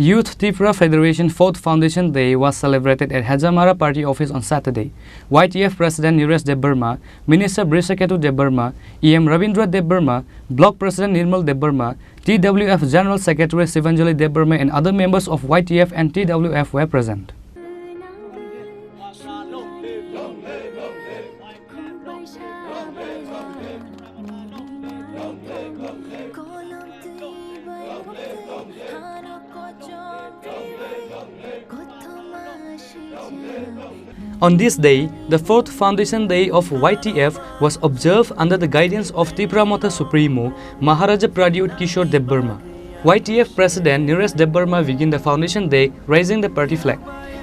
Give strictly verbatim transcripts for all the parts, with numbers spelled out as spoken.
Youth Tipra Federation fourth Foundation Day was celebrated at Hajamara Party Office on Saturday. Y T F President Niresh Debbarma, Minister Brishaketu Debbarma, E M Ravindra Debbarma, Block President Nirmal Debbarma, T W F General Secretary Shivanjali Debbarma and other members of Y T F and T W F were present. On this day, the fourth foundation day of Y T F was observed under the guidance of Tipra Motha Supremo Maharaja Pradyut Kishore Debbarma. Y T F President Niresh Debbarma began the foundation day raising the party flag.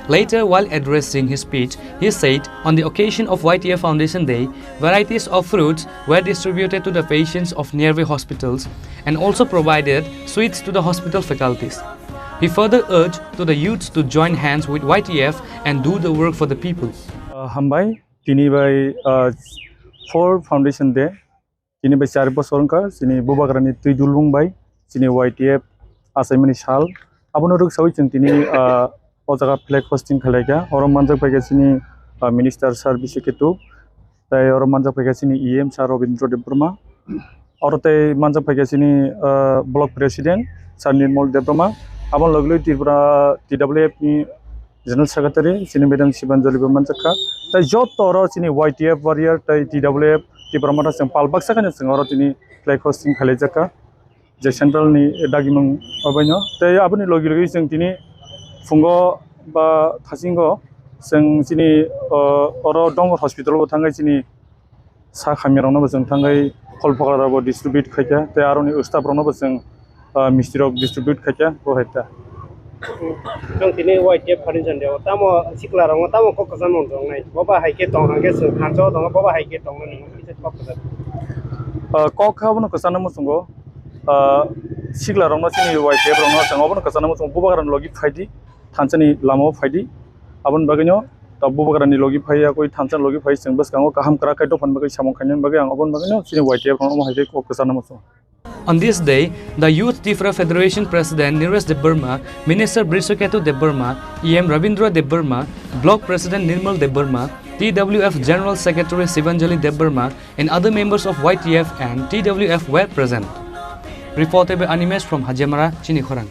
Later, while addressing his speech, he said, on the occasion of Y T F Foundation Day, varieties of fruits were distributed to the patients of nearby hospitals and also provided sweets to the hospital faculties. He further urged to the youths to join hands with Y T F and do the work for the people. Uh, hambai, tini bai, uh, four Foundation Day. Tini bai char bosor wngkha chini Bubagrani twi dulbung bai chini Y T F achaimani sal. Abono rwksawi chwng tini, ah, o jaga flag hosting khlaikha. Oro manjak phaikha chini, ah, Minister Sir Bishek Ketu, tei oro manjak phaikha chini E M Sir Robindra Debbarma, oro tei manjak phaikha chini, ah, Block President Sir Nirmal Debbarma. Aboni logi logi Tripura T W F ni General Secretary chini Madam Sibanjali bo manjakha. Tai joto oro chini Y T F warrior tai T W F Tipra Motha chwng pal baksa khaino chwng oro tini flag hosting khlaijakha je central ni dagimung obaino. Tai aboni logi logi chwng tini phungo ba thasingo chwng chini, o, oro Dongor hospital o thangwi chini sak hamya rokno bo chwng thangwi khol phokra rokbo distribute khaikha, tei aroni staff rokno bo chwng, ah, misti rok distribute khaikha, bo hai ta. Chwng tini Y T F Foundation Day o tamo sikla rokno tamo kok kwchangma tongnai, bo ba hai khe tong hwnkhe chwng thansa o tongo, bo ba hai khe tongnai nini kisa kok kwchang. Ah, kok kha bono kwchangma muchungo, ah, sikla rokno chini Y T F rokno chwng obono kwchangma muchungo, bubagra logi phaidi. Thansani lamao phaidi. Aboni bagwino ta bubagrani logi phai ya koi thansani logi phai chwng bwskango kaham kwrak khe dophani bagwi samung khainani bagwi ang aboni bagwino chini Y T F rokno omo hai khe kok kwcharna muchungo. On this day, the Youth Tipra Federation President Niresh Debbarma, Minister Brishaketu Debbarma, E M Ravindra Debbarma, Block President Nirmal Debbarma, T W F General Secretary Sivanjali Debbarma, and other members of Y T F and T W F were present. Reported by Animesh from Hajamara, Chini Khorang.